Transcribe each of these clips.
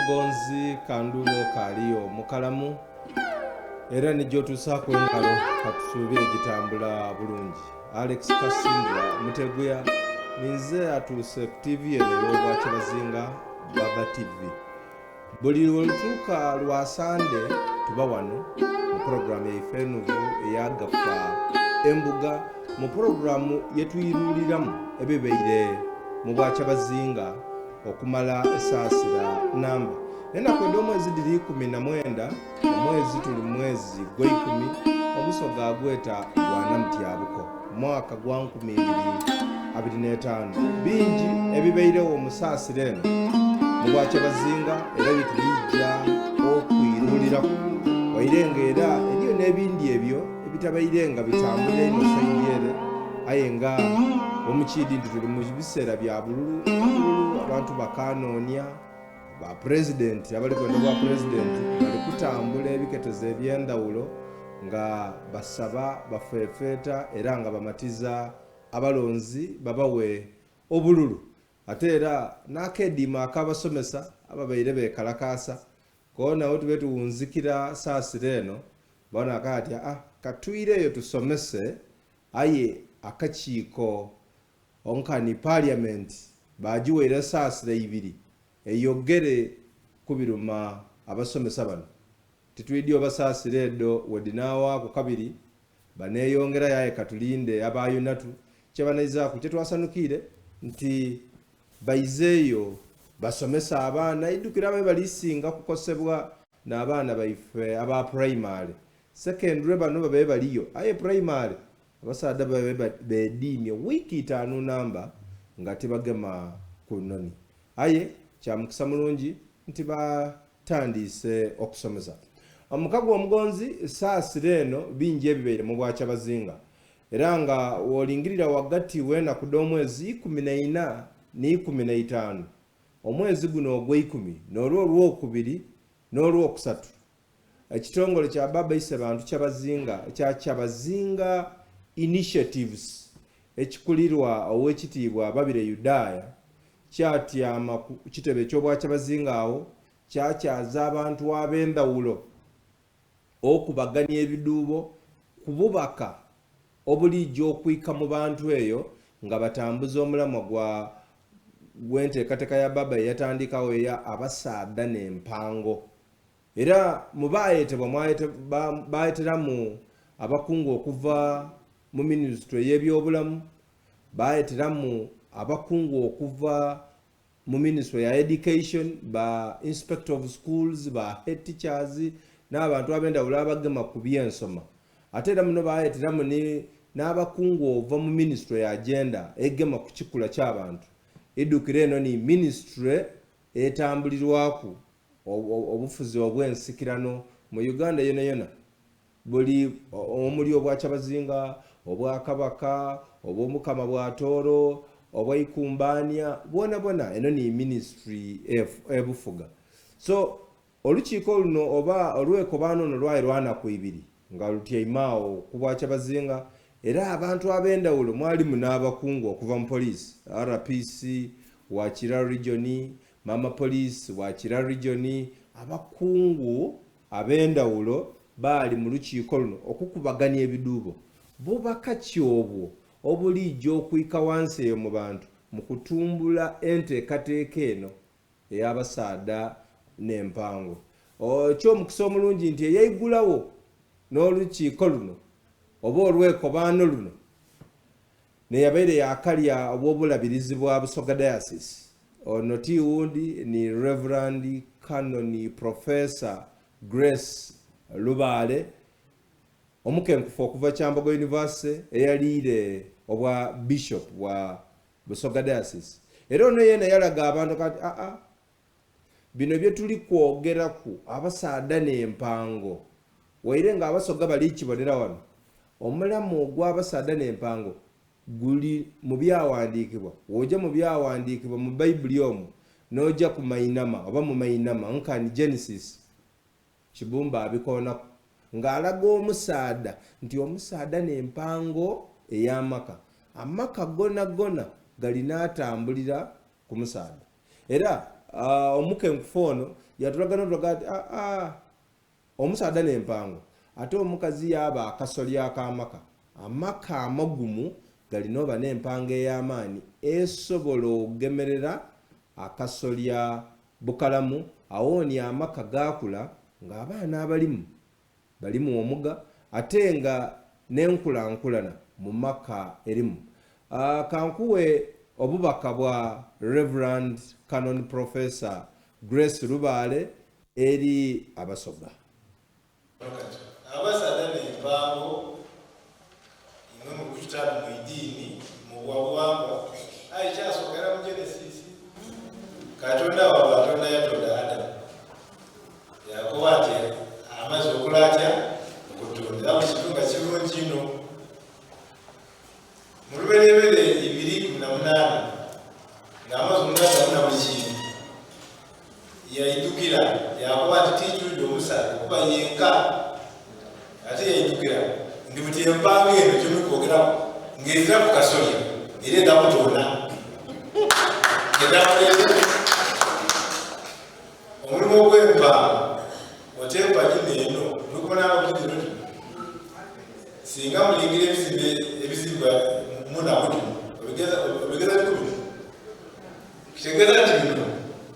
Omugonzi Kandhuba okaaliyo mukalamu era ni gy'otuusaaku engalo katusuubire gitambula bulungi. Alex Kasindra Muteguya ninze atuuse ku tiivi eno ey'Obwakyabazinga Baba TV. Buli lwelutuuka lwa Sande tuba wano mu pulogulaamu yaife enuvu eya Gafa Embuga mu pulogulaamu yetwiruuliramu ebibaire mu Bwakyabazinga okumala esaasira namba. Enaku edh'omwezi dhiri 19, omwezi tuli mu mwezi gweikumi, Omusoga agweta gwa Namutyabuko, mwaka gwa 2025. Bingi ebibairegho mu saasira eno mu Bwakyabazinga era bye tuliija okwiruliraku, waire nga era eriyo n'ebindi ebyo ebitabaire nga bitambulira inho saidi ere. Aye nga bwemukiidhi nti tuli mu biseera bya bululu, obululu abantu bakaanoonia, ba Pulezidenti abali kwenda obwa Pulezidenti bali kutambula ebiketezo eby'endhawulo nga basaba, bafefeeta era nga bamatiza abalonzi babawe obululu. Ate era n'akeediimo ak'abasomesa ababaire beekalakaasa koona wetube tuwunzikira saasira eno, bona akaati, Aa, katwireyo tusomese Aye akakiiko nkani Parliament baagiwaire ensaasira ibiri eyogere ku biruma abasomesa bano. Titwidhi oba saasira edho wedhinaawaaku kabiri baneeyongerayo aye katulinde aba UNATU kyebanaizaaku. Kyetwasanukiire nti baizeeyo basomese abaana idhukira ababe bali singa kukosebwa n'abaana baife aba pulayimale Secondary bano babaire baliyo aye primary abasaadha babaire bediimye wiiki itaanu namba nga tibagema ku noni. Aye kya mukisa mulungi nti batandiise okusomesa. Omukago omugonzi saasira eno bingi ebibaire mu Bwakyabazinga era nga wolingirira ghagati w'enaku dh'omwezi 14 ni 15 omwezi guno ogweikumi n'olwo olwokubiri n'olwokusatu Ekitongole kya Baba Isebantu Kyabazinga ekya Kyabazinga Initiatives ekikulirwa Owekitiibwa Babire Yudaya kyatyama ku kitebe eky'Obwakyabazinga agho kyakyaza abantu ab'endhawulo okubagania ebidhuubo ku bubaka obuliija okwika mu bantu eyo nga batambuza omulamwa gwa gw'enteekateeka ya Baba yeyatandikagho eya Abasaadha n'Empango. Era mu baayetebwa baayeteramu abakungu okuva mu minisitule y'ebyobulamu, baayeteramu abakungu okuva mu minisitule ya Education, ba Inspector of Schools, ba Head Teachers n'abantu ab'endhawulo abagema ku by'ensoma. Ate era muno baayeteramu ni n'abakungu ova mu minisitule ya Gender egema ku kikula ky'abantu. Idhukira eno ni minisitule etambulirwaku obufuzi obw'ensikirano mu Uganda yonayona buli omuli Obwakyabazinga, Obwakabaka, Obwomukama bwa Tooro, Obwaikumbaania bwonabwona eno ni minisitule ebufuga. So olukiiko luno oba olwekobaano luno lwali lwa naku ibiri nga lutyaime agho ku Bwakyabazinga era abantu ab'endhawulo mwalimu n'abakungu okuva mu poliisi, RPC wa Kira Region, Maama Police wa Kira Region, abakungu ab'endhawulo baali mu lukiiko luno okukubagania ebidhuubo. Bubaka ki obwo obuliija okwika wansi eyo mu bantu mu kutumbula enteekateeka eno ey'abasaadha n'empango? Eky'omukisa omulungi nti eyaigulagho n'olukiiko luno oba olwekobaano luno n'eyabaire yaakalya obw'obulabirizi bwa Busoga Diocese. Ono ti wundi ni Rev. Canon Professor Grace Lubaale, omukenkufu okuva Kyambogo University eyaliire obwa Bishop bwa Busoga Diocese. Era ono yeena yalaga abantu kati aa bino bye tuli kwogeraku abasaadha n'empango waire nga Abasoga bali kibonera wano, omulamwa ogw'abasaadha n'empango Guli mu Byawandiikibwa. Bw'oja mu Byawandiikibwa mu Baibuli omwo, n'oja ku mainama, oba mu mainama, nkani Genesis, Kibumba abikoonaku, nga alaga omusaadha nti omusaadha n'empango ey'amaka. Amaka gonagona gali n'atambulira ku musaadha. Era omukenkufu ono Yatulaga n'otulaga ati aa omusaadha n'empango ate omukazi yaaba akasolya ak'amaka. Amaka amagumu galina oba n'empango ey'amaani esobola ogemerera akasolya bukalamu awooni amaka gaakula ng'abaana abalimu balimu omuga ate nga n'enkulankulana mu maka erimu. Kankuwe obubaka bwa Rev. Canon Professor Grace Lubaale eri Abasoga. Abasaadha n'empango imwe muli kukitaamu mu idiini, mu bwabuwangwa, aye kyasookera mu Genesis. Katonda waabwe atonda yatonda Adamu. Yakoba ati amaze okola atya? Okutonda. Era buli kintu nga kirungi inho. Mu Lubereberye 2:18 ng'amaze omuntu Adamu na buli kintu, yaidukira yakoba ati tiikyuja omusaadha okuba yenka. Ate yaidukira ndi buti empango eno gyemuli kwogeraku ng'ezira ku kasolya era enda kutoona. Enda kuleeta omulimu ogw'empango ote empagi n'eno muli kubona nga buli dhino dhino. Singa mulingira ebizimbe ebizimbwa munaku dhino obigeza obigeza ku bino kitegeeza nti bino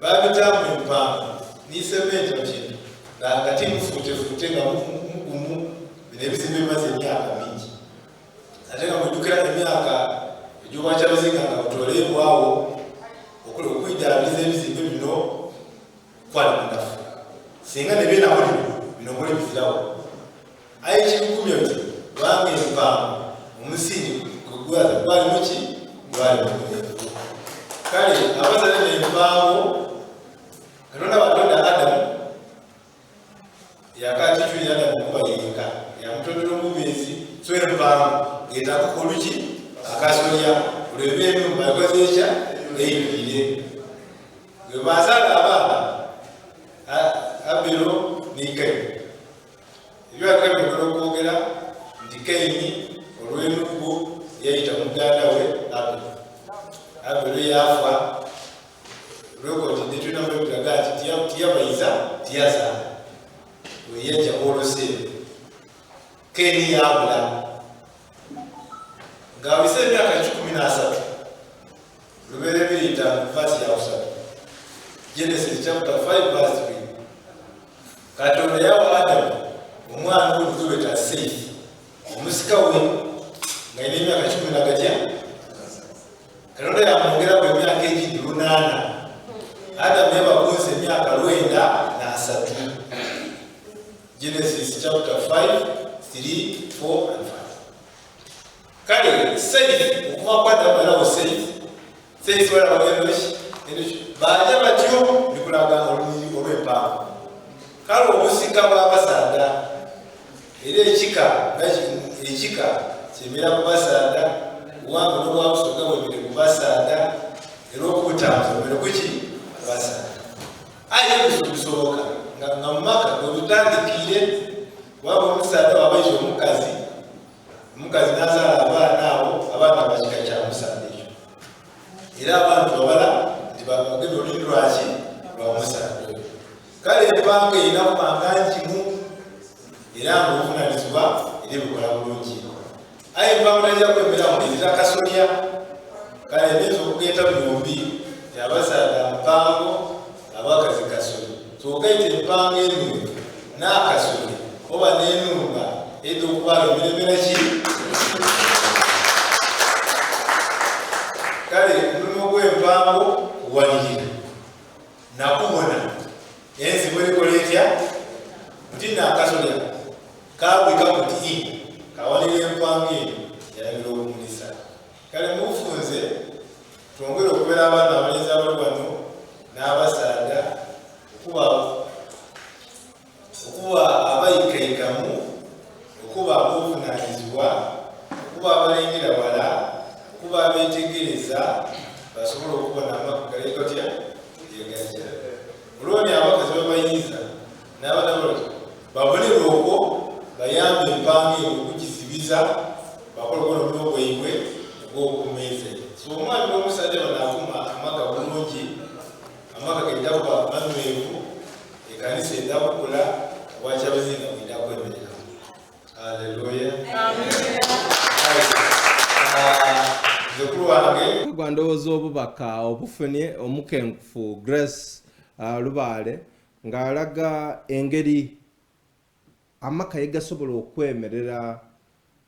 babitaamu empango ni sementi mu kintu nga nga timufuutefuute nga mugumu. Bino ebizimbe bimaze emyaka mingi ate nga mujjukira emyaka egy'obwakyabazinga nga butoleebwawo okwidaabiriza ebizimbe bino kwali munafu. Singa nebyenaku bino bino muli bizirawo. Aye ekigumya nti kubanga empango omusingi gwali muki gwali munywevu. Kale abasaadha n'empango Katonda bwatonda Adamu yakatikyulira Adamu okuba yenka yamutondera omubeezi so empango ng'etaka oluki akasolya olweba enumba ekoze ekya eyingiire. Bwe bazaala abaana Abelo ni Kaini. Ebyaleka byongera okwogera nti Kaini olw'enuggu yaita muganda we Abelo. Abelo yaafa rekodi netulina biraga nti tiyabayiza tiyazaala oyo yajja oloseero. Kaini yabula ng'awise emyaka 13. Lubereberye 5 verse ya 3, Genesis chapter 5 verse 3, Katonda yawa Adamu omwana oyo gwebeta Seithi omusika we ng'alina emyaka kikumi na gatya. Katonda yamwongeraku emyaka egindi 8. Adamu yaba kunsi emyaka 93. Genesis chapter 5 3 4 and 5. Kale Seithi okuva ku Adamu erawo Seithi Seithi werawo Enoshi Enoshi baja batyo nikulaga olunyiriri olw'empango. Kale obusika bw'abasaadha era ekika ekika kyemera ku basaadha, obuwanvu n'obwabusoga bwemere ku basaadha, era okubutambuza bwemere kuki ku basaadha. Aye ebyo bisoboka nga nga mu maka bwe bitandikiire, kubanga omusaadha bw'aba aize omukazi, omukazi n'azaala abaana abo, abaana ba kika kya musaadha ekyo. Era abantu babala nti bagenda olulimi lwaki lwa musaadha oyo. Kale empango erina kubanga ngimu era nga obuvunanyizibwa era ebikola bulungi. Aye empango tajja kwemerawo ng'ezira kasolya. Kale nyinza okugeeta byombi nti abasaadha mpango, abakazi kasolya. So ogaita empango enungi n'akasolya oba n'enumba edha okubaagho emirembe naki. Kale omulimu ogw'empango kuwanirira nakubona ensi bw'erikola etya nti n'akasolya kaabwika kuti i kawanira empango eno yalabira okumulisa. Kale mubufunze twongere okubera abaana abalenzi abali wano n'abasaadha okuba okuba abaikaikamu, okuba ab'obuvunaanyizibwa, okuba abalengera wala, okuba abeetegereza basobole okubona amaka gali gatya gye gajja. Olwoni abakazi babayiiza n'abaana bati babonere okwo bayambe empango eno okugizibiza bakole okubona omulimu gwaibwe ogw'okumeeza. So omwami n'omusaadha bano akuma amaka bulungi, amaka gaidha kuba manywevu. Ekanisa edha kukula, obwakyabazinga bwidha kwemerera. Haleluya. Nze ku lwange. Gwa ndowooza obubaka obufunye omukenkufu Grace Lubaale ng'alaga engeri amaka ye gasobola okwemerera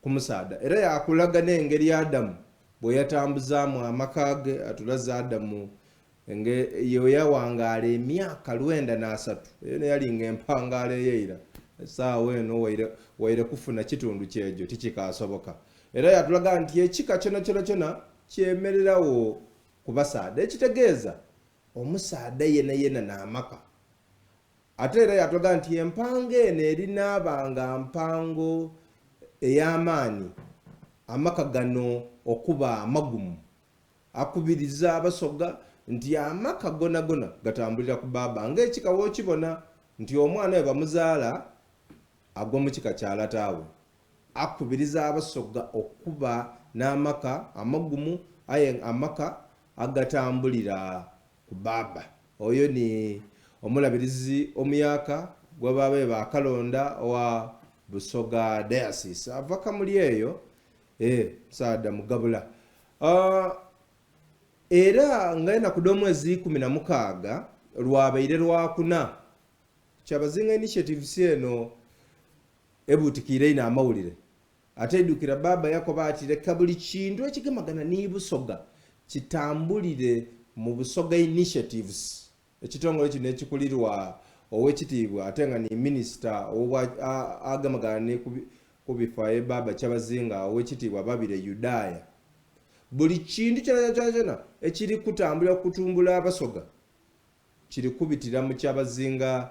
ku musaadha era yaakulaga n'engeri Adamu bwe yatambuzaamu amaka ge. Atulaze Adamu ye yawangaala emyaka lwenda n'asatu. Eyo n'eyali ng'empangaala ey'eira. Esaawa eno waire, waire kufuna kitundu kyegyo tikikaasoboka. Era yaatulaga nti ekika kyonakyona kyemereragho ku basaadha, ekitegeeza omusaadha yenayena n'amaka. Ate era yaatulaga nti empango eno erinaaba nga mpango ey'amaani amaka gano okuba amagumu. Akubiriza Abasoga nti amaka gonagona gatambulira ku baaba ng'ekika w'okibona nti omwana bwe bamuzaala agwa mu kika kya lata we. Akubiriza Abasoga okuba n'amaka amagumu aye amaka agatambulira ku baaba. Oyo ni omulabirizi omuyaka gwebabaire baakalonda owa Busoga Diocese. Ava Kamuli eyo, ee, musaadha mugabula. Era nga enaku dh'omwezi 16 lwabaire Lwakuna, Kyabazinga Initiatives eno ebuutikiire inho amawulire. Ate idhukira Bbaabba yakoba ati leka buli kintu ekigemagana ni Busoga kitambulire mu Busoga Initiatives, ekitongole kino ekikulirwa Owekitiibwa ate nga ni Minisita ow'obwa agemagana ni ku bifa ye Bbaabba Kyabazinga Owekitiibwa Babirye Yudaya. Buli kintu kyonakyona ekiri kutambulira ku kutumbula Abasoga kiri kubitira mu Kyabazinga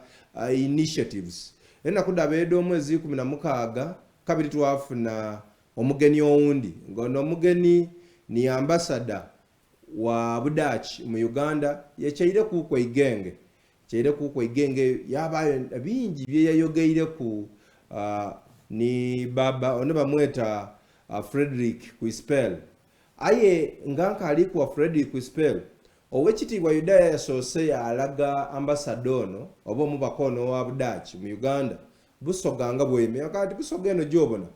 Initiatives. Enaku dhabaire edh'omwezi 16 kabiri twafuna omugeni owundi nga ono omugeni ni Ambasada wa Budaaki mu Uganda yekyaireku ku Igenge. Kyaireku ku Igenge eyo yabaayo bingi byeyayogeireku ni Baba ono bamweta Frederick Quispel. Aye nga nkaali kuwa Frederick Quispel, Owekitiibwa Yudaya yasoose yaalaga ambasada ono oba omubaka ono owa Budaaki mu Uganda Busoga nga bweyime. Yagamba nti Busoga eno gyobona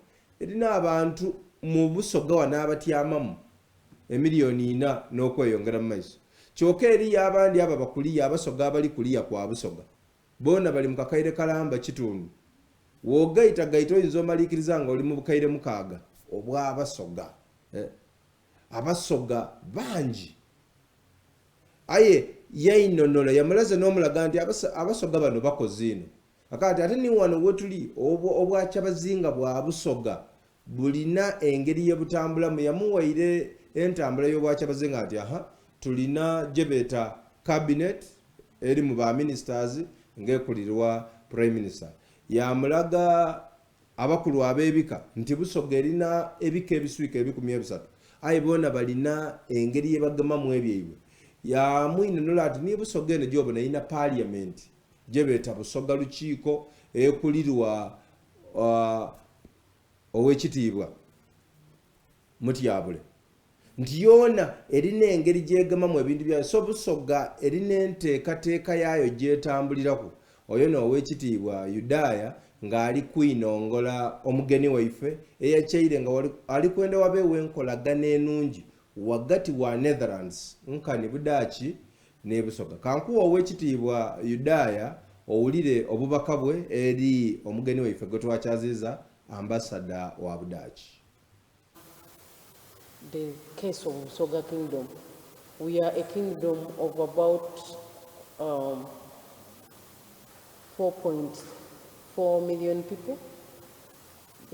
erina abantu mu Busoga wano abatyamamu emiliyoni ina n'okweyongera mu maiso. Kyoka eriyo abandi ababa kuliya, Abasoga abali kuliya kwa Busoga boona bali mu kakaire kalamba kitundu. Wogaitagaita oyinza omaliikiriza nga oli mu bukaire mukaaga obw'Abasoga. Abasoga bangi. Aye yainhonola yamulaze n'omulaga nti Abasoga bano bakozi inho. Akati ate ni wano wetuli obwakyabazinga bwa Busoga bulina engeri ye butambulamu. Yamuwaire entambula y'obwakyabazinga ati aha tulina gyebeeta cabinet erimu ba ministers ng'ekulirwa Prime Minister. Yamulaga abakulu ab'ebika nti Busoga erina ebika ebiswika ebikumi ebisatu aye boona balina engeri ye bagemamu ebyaibwe. Yamwinhonola ati ni Busoga eno gy'obona erina parliament gyebeeta Busoga Lukiiko ekulirwa Owekitiibwa Mutyabule nti yoona erina engeri gyegemamu ebintu byayo so Busoga erina enteekateeka yaayo gyetambuliraku. Oyo n'Owekitiibwa Yudaya ng'ali kwinongola omugeni waife eyakyaire nga ali kwenda wabeewo enkolagana enungi ghagati wa Netherlands nkani Budaaki n'e Busoga. Kankuwe Owekitiibwa Yudaya owulire obubaka bwe eri omugeni waife gwetwakyaziiza Ambasada wa Budaaki. The case of Busoga Kingdom. We are a kingdom of about 4.4 million people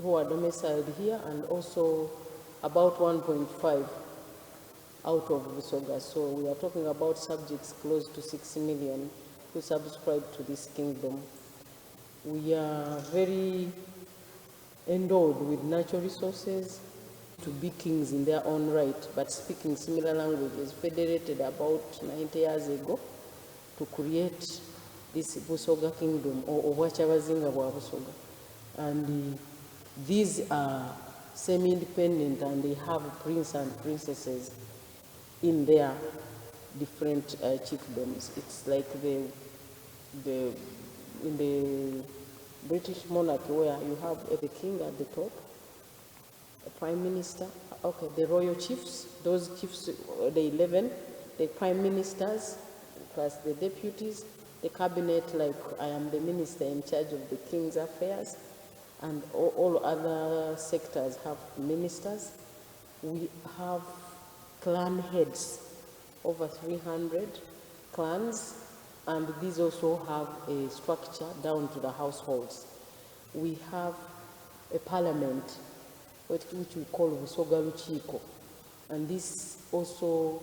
who are domiciled here, and also about 1.5 out of Busoga. So we are talking about subjects close to 6 million who subscribe to this kingdom. We are very endowed with natural resources to be kings in their own right, but speaking similar languages, federated about 90 years ago to create this Busoga kingdom, or Obwakyabazinga bwa Busoga. And these are semi-independent, and they have prince and princesses in their different chiefdoms. It's like the in the British monarchy where you have the king at the top, a prime minister, okay, the royal chiefs, those chiefs, the 11, the prime ministers, plus the deputies, the cabinet, like I am the minister in charge of the king's affairs, and all other sectors have ministers. We have clan heads, over 300 clans, and these also have a structure down to the households. We have a parliament, which we call Busoga Lukiiko, and this also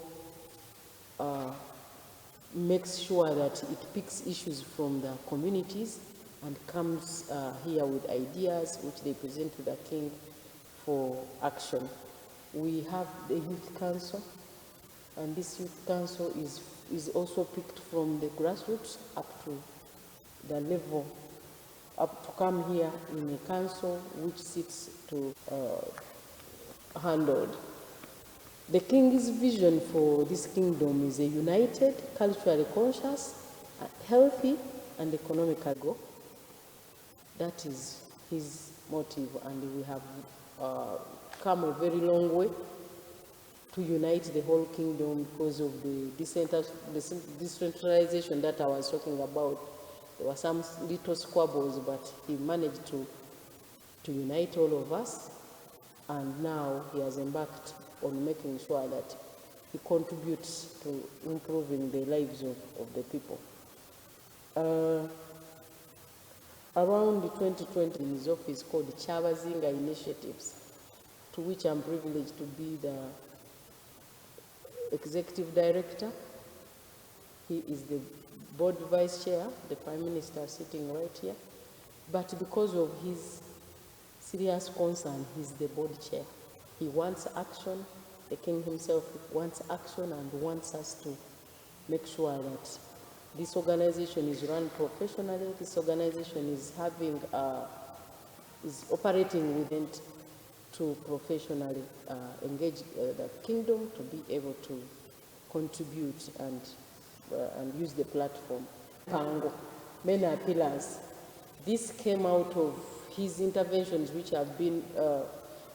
makes sure that it picks issues from the communities and comes here with ideas which they present to the king for action. We have the youth council, and this youth council is also picked from the grassroots up to the level, up to come here in a council which sits to handled. The king's vision for this kingdom is a united, culturally conscious, healthy, and economical goal. That is his motive, and we have come a very long way to unite the whole kingdom because of the decentralization that I was talking about. There were some little squabbles, but he managed to unite all of us, and now he has embarked on making sure that he contributes to improving the lives of the people. Around 2020, in his office called Kyabazinga Initiatives, to which I'm privileged to be the executive director. He is the board vice chair, the prime minister sitting right here. But because of his serious concern, he's the board chair. He wants action. The king himself wants action and wants us to make sure that this organization is run professionally. This organization is operating within to professionally engage the kingdom to be able to contribute and use the platform. Pango, men are pillars. This came out of his interventions which have been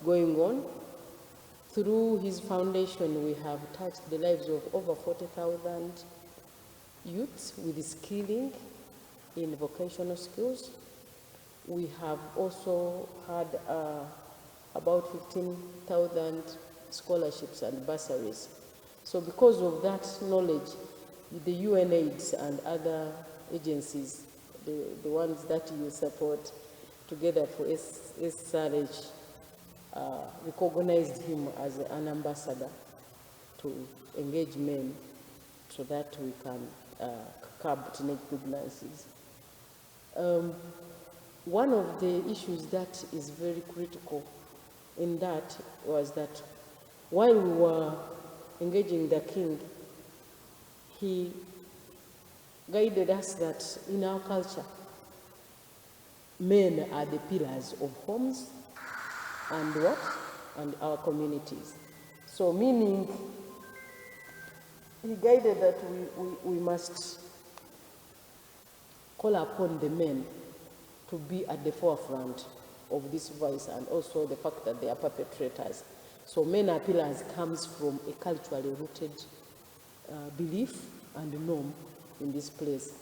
going on. Through his foundation, we have touched the lives of over 40,000 youths with skilling in vocational skills. We have also had about 15,000 scholarships and bursaries. So because of that knowledge, the UNAIDS and other agencies, the ones that you support together for SRH, recognized him as an ambassador to engage men so that we can curb teenage pregnancies. One of the issues that is very critical in that was that while we were engaging the king, he guided us that in our culture, men are the pillars of homes and what? And our communities. So meaning, he guided that we must call upon the men to be at the forefront of this vice, and also the fact that they are perpetrators. So men are pillars comes from a culturally rooted belief and norm in this place.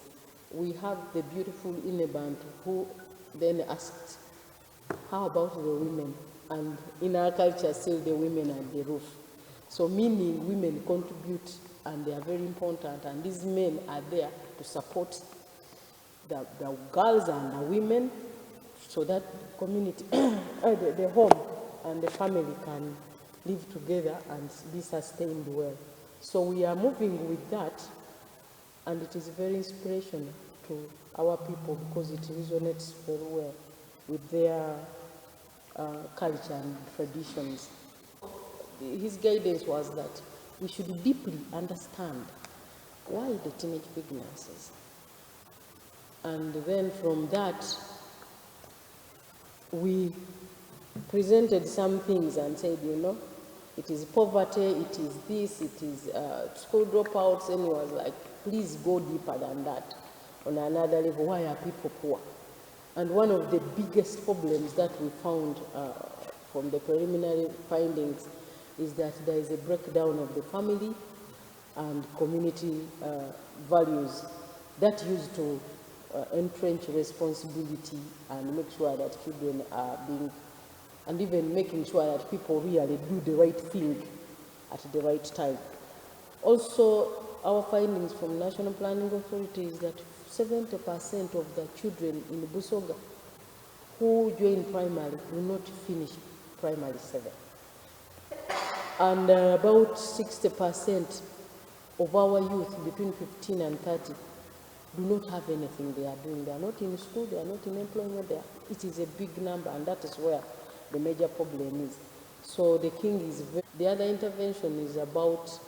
We have the beautiful Inebantu who then asked, how about the women? And in our culture, still the women are the roof. So meaning women contribute and they are very important, and these men are there to support the girls and the women so that community, the home and the family can live together and be sustained well. So we are moving with that, and it is very inspirational to our people because it resonates very well with their culture and traditions. His guidance was that we should deeply understand why the teenage pregnancies. And then from that, we presented some things and said, it is poverty, it is this, it is school dropouts, and he was like, please go deeper than that. on another level, why are people poor? And one of the biggest problems that we found from the preliminary findings is that there is a breakdown of the family and community values that used to entrench responsibility and make sure that children are being, and even making sure that people really do the right thing at the right time. Also, our findings from National Planning Authority is that 70% of the children in Busoga who join primary do not finish primary 7. And about 60% of our youth between 15 and 30 do not have anything they are doing. They are not in school, they are not in employment. It is a big number, and that is where the major problem is. So the king is, the other intervention is about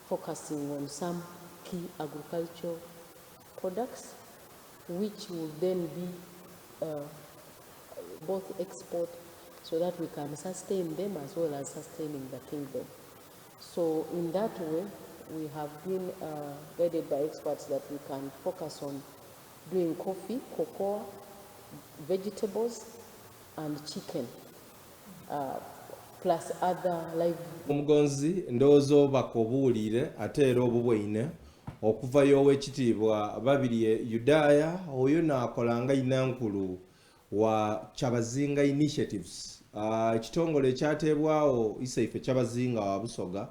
focusing on some key agricultural products, which will then be both export so that we can sustain them as well as sustaining the kingdom. So in that way, we have been guided by experts that we can focus on doing coffee, cocoa, vegetables, and chicken, plus other live. Omugonzi ndowooza obubaka obuwulire ate era obubweine okuvayo ow'ekitiibwa Babirye Yudaaya oyo naakolanga inankulu wa Kyabazinga Initiatives, ekitongole ekyateebwawo Isaife Kyabazinga wa Busoga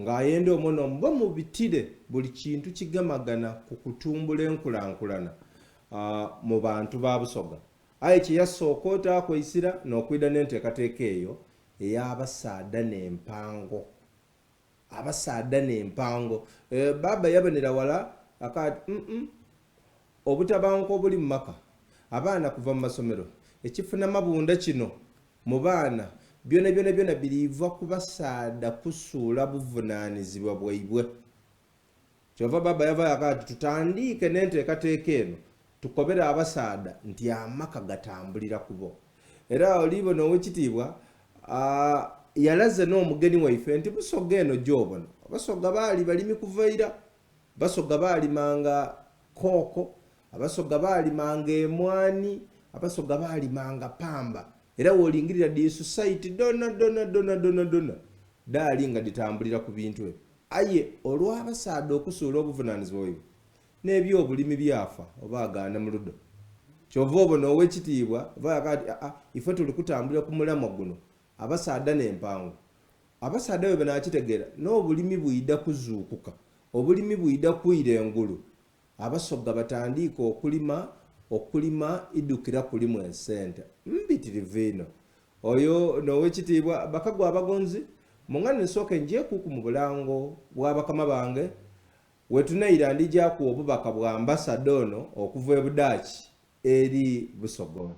ng'ayenda omwo ombo mubitire buli kintu kigamagana ku kutumbula enkulankulana mu bantu ba Busoga. Aye kye yasooka otaakweisira n'okwida n'enteekateeka eyo ey'abasaadha n'empango. Abasaadha n'empango. Baba yabonera wala akati, obutabanguko obuli mu maka, abaana kuva mu masomero, ekifuna mabunda kino mu baana, byona byona byona biriva ku basaadha kusuula buvunaanyizibwa bwaibwe. Kyova baba yavayo akati tutandiike n'enteekateeka eno tukobere abasaadha nti amaka gatambulira kubo. Era olibona ow'ekitiibwa, yalaze n'omugeni waife nti Busoga eno gy'obona, Abasoga baali balimi kuva ira, Basoga baalimanga kooko, Abasoga baalimanga emwani, Abasoga baalimanga pamba. Era w'olingirira di society dona dona dona dona dona daali nga ditambulira ku bintu ebyo. Aye olw'abasaadha okusuula obuvunaanyizibwa bwaibwe n'ebyobulimi byafa oba agaana mu ludo. Kyova obona ow'ekitiibwa oba akati, aa, ife tuli kutambulira ku mulamwa guno abasaadha n'empango. Abasaadha bwe banakitegeera n'obulimi bwida kuzuukuka, obulimi bwida kwira engulu. Abasoga batandiika okulima, okulima idukira kulimu esente mbitirivu ino. Oyo n'owekitiibwa bakagwa abagonzi mungane nsooke njeekuku mu bulango bwa bakama bange wetunaira ndijaku obubaka bwa ambasada ono okuva e Budaaki eri Busoga ono.